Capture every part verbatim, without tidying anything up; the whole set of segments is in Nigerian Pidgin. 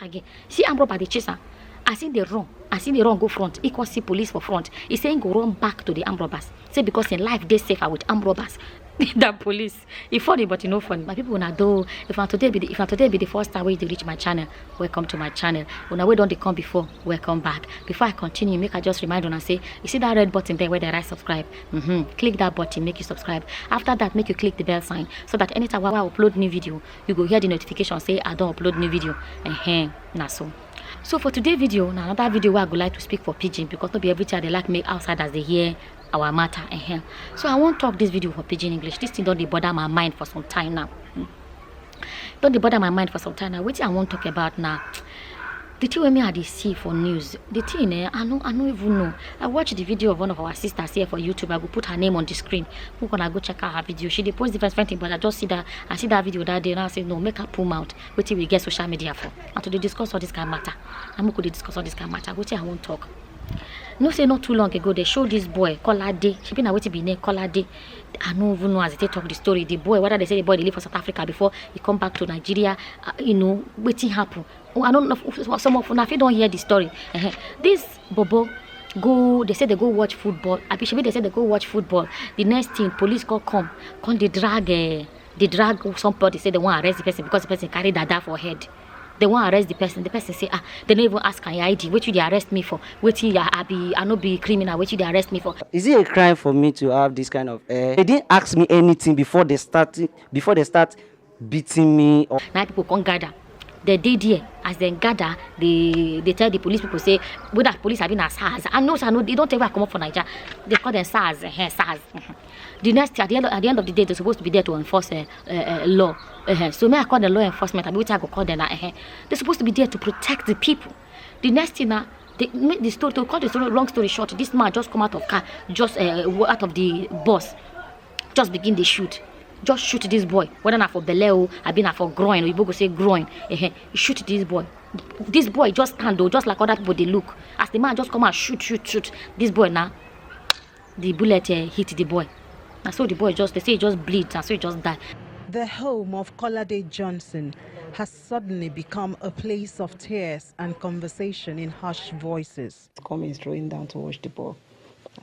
Again, see armed robber dey chase am. As him dey run, as him dey run go front, he come see police for front. He say he go run back to the armed robbers. Say because him life dey safer with armed robbers than police. E funny, but e no funny. My people, una do. If na today be the, if na today be the first time wey you dey reach my channel, welcome to my channel. Una wey don dey come before, welcome back. Before I continue, make I just remind una say, you see that red button there where they write subscribe? Mm-hmm. Click that button, make you subscribe. After that, make you click the bell sign so that anytime I upload new video, you go hear the notification say I don upload new video. Ehen, na so. So for today video, na another video where I go like to speak for pidgin, because no be everything I dey like make outsiders dey hear our matter. Ehen. So I wan talk this video for pidgin English. This thing don dey bother my mind for some time now. Hmm. Don dey bother my mind for some time now. Wetin I wan talk about now? The thing wey me I dey see for news, the thing, eh, I no, I no even know. I watch the video of one of our sisters here for YouTube. I go put her name on the screen. Make una go check out her video. She dey post different, different thing, but I just see that, I see that video that day, and I say, "No, make her pull mouth. Wetin we get social media for? And to dey discuss all this kind matter. And make we dey discuss all this kind matter. Wetin I wan talk?" No say not too long ago, they show this boy, Kolade. Shebi na wetin be name, Kolade. I no even know as they talk the story. The boy, whether they say the boy dey live for South Africa before he come back to Nigeria, uh, you know, wetin happen. Oh, I don't know. Some of una fit don hear the story. Ehen. This bobo go, they say they go watch football. Abi shebi they say they go watch football. The next thing, police come come, come dey drag, eh, dey drag somebody, say they wan arrest the person because the person carry dada for head. They wan arrest the person. The person say, "Ah, they no even ask am I D. Wetin you dey arrest me for? Wetin you, I be, I no be criminal. Wetin you dey arrest me for?" Is it a crime for me to have this kind of, eh? They didn't ask me anything before they start, before they start beating me. Or na people come gather. They dey there. As dem gather, they, they tell the police people say, whether police abi na SARS. I know, I know, they don't ever come up for Naija. They call them SARS, eh, SARS. Mhm. The next, at the end, at the end of the day, they're supposed to be there to enforce, eh, eh, eh, law. Eh, eh. So me, I call the law enforcement. I mean, wetin I go call them now? Eh, eh. They're supposed to be there to protect the people. The next thing now, they make the story, to cut the story, long story short, this man just come out of car, just, eh, out of the bus, just begin dey shoot. Just shoot this boy. Whether na for belle o, abi na for groin, oyibo go say groin. Eh, eh. Shoot this boy. This boy just stand o, just like other people dey look. As the man just come out, shoot, shoot, shoot. This boy now, the bullet, eh, hit the boy. Na so the boy just, they say he just bleed, na so he just die. The home of Kolade Johnson has suddenly become a place of tears and conversation in hushed voices. Come is throwing down to watch the ball.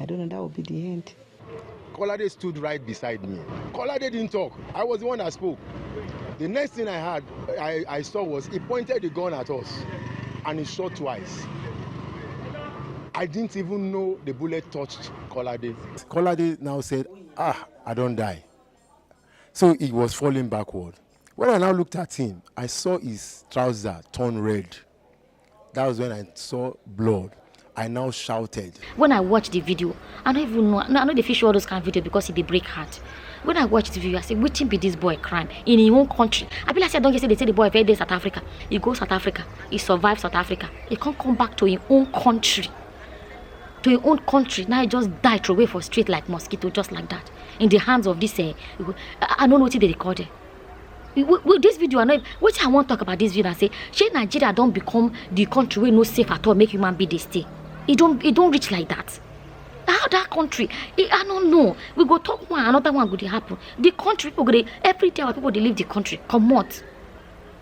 I don't know, that will be the end. Kolade stood right beside me. Kolade didn't talk. I was the one that spoke. The next thing I had, I, I saw was he pointed the gun at us and he shot twice. I didn't even know the bullet touched Kolade. Kolade now said, "Ah, I don't die." So he was falling backward. When I now looked at him, I saw his trouser turn red. That was when I saw blood. I now shouted. When I watch the video, I don't even know. I know they fit show all those kind of video because e dey break heart. When I watch the video, I say, "Wetin be this boy crime in his own country?" I be like say I don hear say they say the boy very dey South Africa. He go South Africa. He survive South Africa. He can't come back to his own country. To his own country. Now he just die, throw away for street like mosquito, just like that. In the hands of this, eh, I, I don't know what they call them. With, with this video, I know wetin I wan talk about this video. I say, shey Nigeria don become the country wey no safe at all, make human being dey stay? E don, e don reach like that. How that country? E, I no know. We go talk one, another one go dey happen. The country people go dey, every day our people dey leave the country, comot.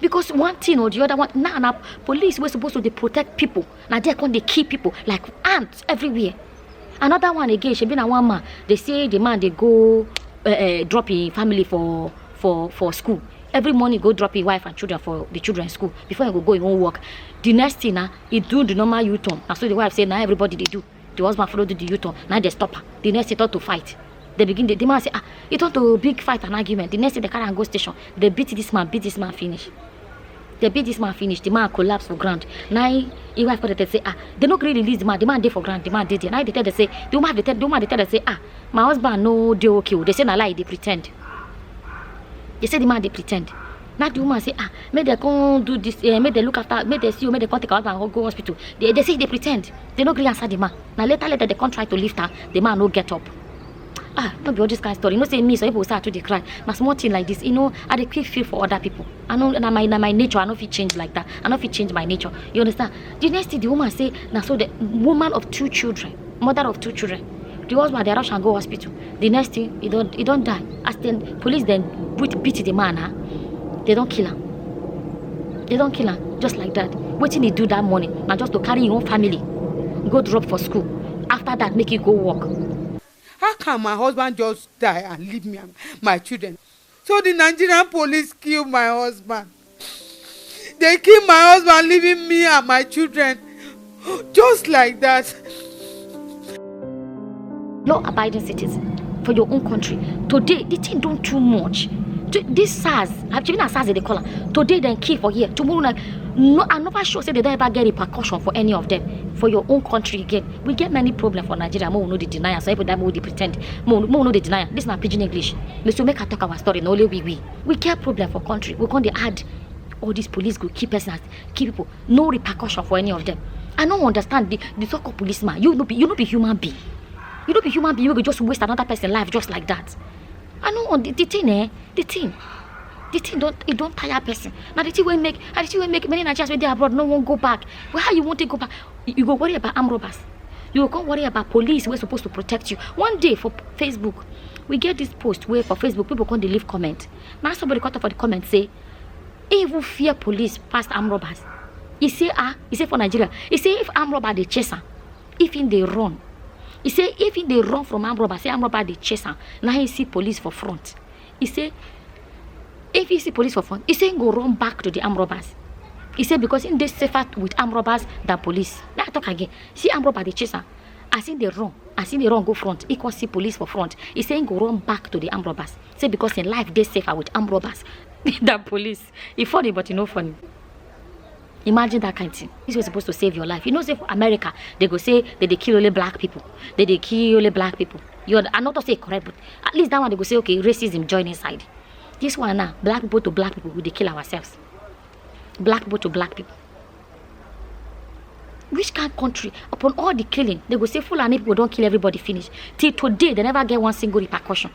Because one thing or the other one, now na police wey supposed to dey protect people, na there come dey kill people like ants everywhere. Another one again, shebi na one man, they say the man dey go, eh, eh, drop him family for, for, for school. Every morning go drop him wife and children for the children school. Before he go go him own work. The next thing na, he do the normal U-turn. Na so the wife say na everybody dey do. The husband follow do the U-turn. Na they stop am. The next thing turn to fight. They begin, the, the man say, "Ah, it turn to big fight and argument." The next thing they carry am go station. They beat this man, beat this man finish. They beat this man finish. The man collapse for ground. Now he, his wife come dey say, "Ah, they no gree release the man. The man dey for ground. The man dey there." Now they tell them say, the woman dey tell, the woman dey tell them say, "Ah, my husband no dey okay o." They say na lie, they pretend. They say the man dey pretend. Now the woman say, "Ah, make they come do this, eh, make they look after, make they see you, make they come take our husband go, go hospital." They, they say they pretend. They no gree answer the man. Now later, later they come try to lift her. The man no get up. Ah, no be all this kind of story. You know say me, some people start to dey cry. Na small thing like this, you know, I dey quick feel for other people. I know na my, na my nature. I no fit change like that. I no fit change my nature. You understand? The next thing, the woman say, na so the woman of two children, mother of two children, the husband, they rush and go hospital. The next thing, he don, he don die. As then police then beat, beat the man, huh? They don kill am. They don kill am. Just like that. Wetin he do that morning na just to carry him own family go drop for school. After that, make he go work. How can my husband just die and leave me and my children? So the Nigerian police kill my husband. They kill my husband, leaving me and my children just like that. Law abiding citizen for your own country. Today, the thing don too much. To- This SARS, I believe na SARS they call am. Today, dem kill for here. Tomorrow night, no, I never sure say they don't ever get repercussion for any of them for your own country again. We get many problems for Nigeria. Mo no dey deny am. Some people that mo dey pretend. Mo mo no dey deny am. This na pidgin English. Me so make I talk our story. Na only we we we get problem for country. We come dey add all these police go kill person, kill people. No repercussion for any of them. I no understand the the so-called policeman. You no be you no be human being. You no be human being. You go just waste another person life just like that. I no want the, the thing eh the thing the thing don e don tire person. Na the thing wey make na the thing wey make many Nigerians wey dey abroad no wan go back. Well, how you wan take go back? You, you go worry about armed robbers. You go come worry about police wey suppose to protect you. One day for Facebook, we get this post wey for Facebook people come dey leave comment. Na somebody come talk for the comment say he even fear police pass armed robbers. He say ah he say for Nigeria he say if armed robber dey chase am, if him dey run, he say if him dey run from armed robber, say armed robber dey chase am, na him see police for front. He say if he see police for front, he say he go run back to the armed robbers. He say because him dey safer with armed robbers than police. Make I talk again. See armed robber dey chase am. As him dey run, as him dey run go front, he come see police for front. He say he go run back to the armed robbers. Say because him life dey safer with armed robbers than police. E funny but e no funny. Imagine that kind thing. This was supposed to save your life. You know say for America, they go say they dey kill only black people. They dey kill only black people. You are, I not to say correct, but at least that one they go say okay, racism join inside. This one now, black people to black people, we dey kill ourselves. Black people to black people. Which kind country upon all the killing they go say Fulani people don kill everybody finish? Till today they never get one single repercussion.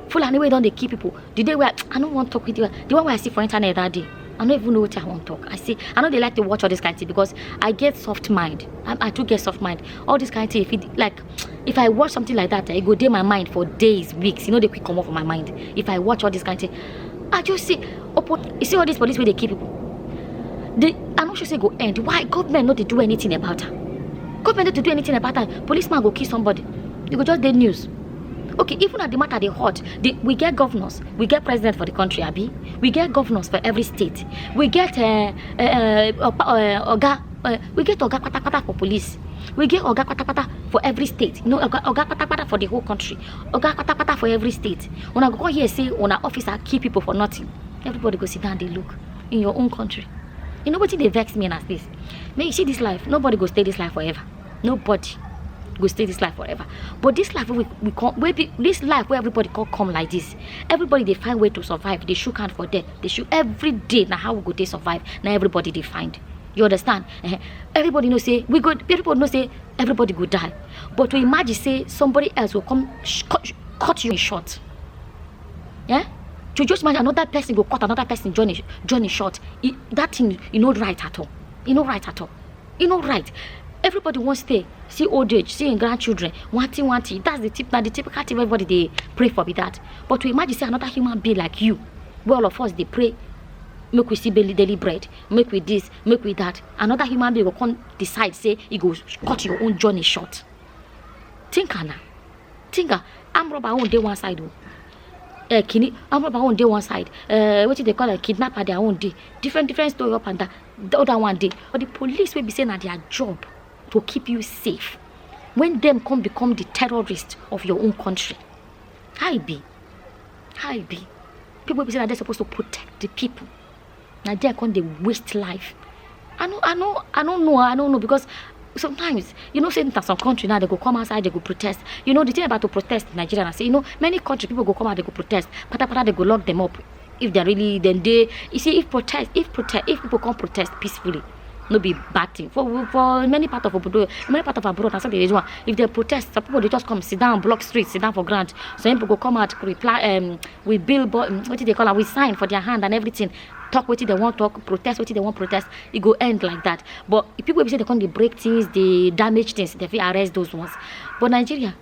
Fulani wey don dey kill people. The day wey I, I no wan talk with you, the one wey I see for internet that day, I no even know wetin I wan talk. I say I no dey like to watch all this kind thing because I get soft mind. I, I too get soft mind. All this kind thing, if it like if I watch something like that, eh, e go dey my mind for days, weeks. E no dey quick comot for my mind. If I watch all this kind thing, I just say, opo, you see all these police wey dey kill people. They, I no sure say e go end. Why government no dey do anything about am? Government no dey do anything about am. Policeman go kill somebody. You go just dey news. Okay, even at the matter dey hot, the, we get governors, we get president for the country, abi? We get governors for every state. We get uh, uh, uh, oga, uh, we get oga patapata for police. We get oga patapata for every state. You know, oga, oga patapata for the whole country. Oga patapata for every state. Una go come hear say una officer kill people for nothing. Everybody go sit down dey look in your own country. You know wetin dey vex me na this. Make you see this life, nobody go stay this life forever. Nobody go stay this life forever. But this life wey we, we come, wey be, this life wey everybody come come like this, everybody dey find way to survive. Dey shook hand for there. Dey shook every day. Na how we go dey survive. Na everybody dey find. You understand? Eh, everybody know say we go. Everybody know say everybody go die. But to imagine say somebody else go come sh- cut, cut you short. Yeah? To just imagine another person go cut another person journey journey short. E, that thing e no right at all. E no right at all. E no right. Everybody wan stay, see old age, see im grandchildren, one thing, one thing. That's the tip, na the typical thing everybody dey pray for be that. But to imagine say another human being like you, wey all of us dey pray, make we see daily, daily bread, make we this, make we that. Another human being go come decide say e go cut your own journey short. Think am na. Think am, armed robber own dey one side o. Eh, kini, armed robber own dey one side. Eh, wetin dey call am, kidnapper their own dey. Different, different story up and down. The other one dey. But the police wey be say na their job to keep you safe, when dem come become the terrorist of your own country, how e be? How e be? People wey be say na dem suppose to protect the people, na there come dey waste life. I no, I no, I no know, I no know because sometimes you know say na some country now they go come outside, they go protest. You know the thing about to protest in Nigeria na say you know many country people go come out, they go protest. Patapata they go lock them up. If they really then they you see if protest if protest if people come protest peacefully, no be bad thing for for many part of obodo, many part of abroad na so they dey do am. If they protest, some people dey just come sit down, block street, sit down for ground. Some people go come out reply um, with bill, but um, wetin they call am, with sign for their hand and everything, talk wetin they wan talk, protest wetin they wan protest. E go end like that. But if people wey be say they come dey break things, dey damage things, they fit arrest those ones. But Nigeria,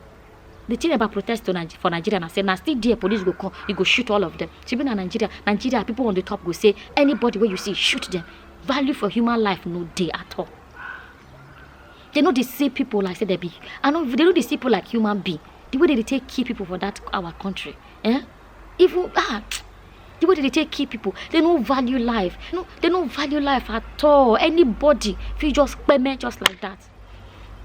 the thing about protest to Niger- for Nigeria na say na still there police go come, e go shoot all of them. Shebi na Nigeria, Nigeria people on the top go say anybody wey you see, shoot them. Value for human life no dey at all. They no dey see people like say they be. I know they no dey see people like human being. The way they dey take kill people for that our country, eh? Even ah, the way they dey take kill people, they no value life. No, they no value life at all. Anybody fit just peme just like that.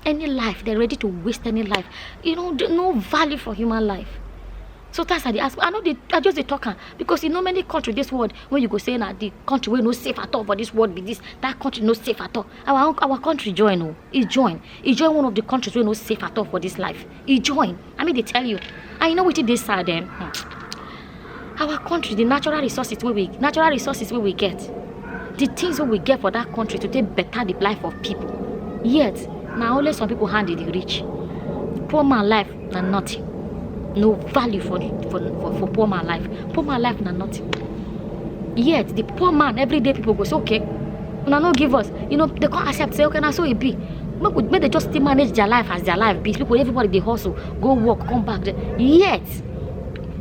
Any life, they're ready to waste any life. You know, no value for human life. Sometimes I dey ask, I know they, I just dey talk am because you know many country this world when you go say na the country wey no safe at all for this world be this, that country no safe at all. Our own, our country join o, e join, e join one of the countries wey no safe at all for this life. E join. I mean, they tell you, and you know wetin dey sad, eh? Hmm. Our country, the natural resources wey we natural resources wey we get, the things wey we get for that country to take better the life of people. Yet, na only some people hand dey reach. Poor man life na nothing. No value for, for, for, for poor man life. Poor man life na nothing. Yet, the poor man, everyday people go say, okay, una no give us. You know, they can't accept, say, okay, na so e be. Make, we, make they just still manage their life as their life be. People, everybody dey hustle, go work, come back. Yet,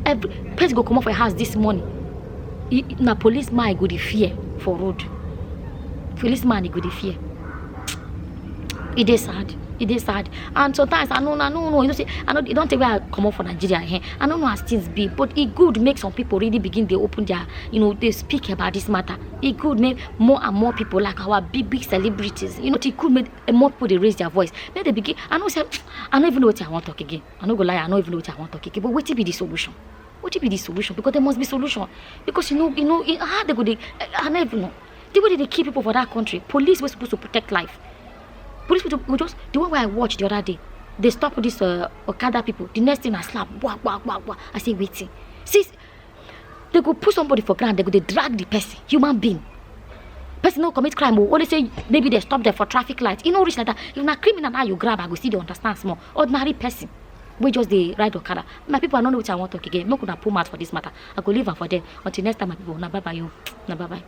every person go comot for house this morning. E, na policeman e go dey fear for road. Policeman e go dey fear. E dey sad. E dey sad. And sometimes I know, I know, no, you know, say, I know, e don take where I comot for Nigeria, eh? I don't know as things be, but e good make some people really begin dey open their, you know, they speak about this matter. E good make more and more people like our big, big celebrities, you know, e good make more people dey raise their voice. Make they begin, I know say, I no even know wetin I wan talk again. I no go lie, I no even know wetin I wan talk again. But wetin be the solution? Wetin be the solution? Because there must be solution. Because you know, you know, how they go dey, I no even know. The way they dey kill people for that country, police wey supposed to protect life. Police go just, the one wey I watch the other day, they stop this uh, Okada people. The next thing I slap, wah, wah, wah, wah. I say, wetin? See, they go put somebody for ground, they go dey drag the person, human being. Person no commit crime o, only say maybe they stop them for traffic light. E no reach like that. If na criminal now you grab, I go still dey understand small. Ordinary person wey just dey ride Okada. My people, I no know wetin I wan talk again. Make una put mouth for this matter. I go leave am for there. Until next time, my people, una bye bye o. Una bye bye.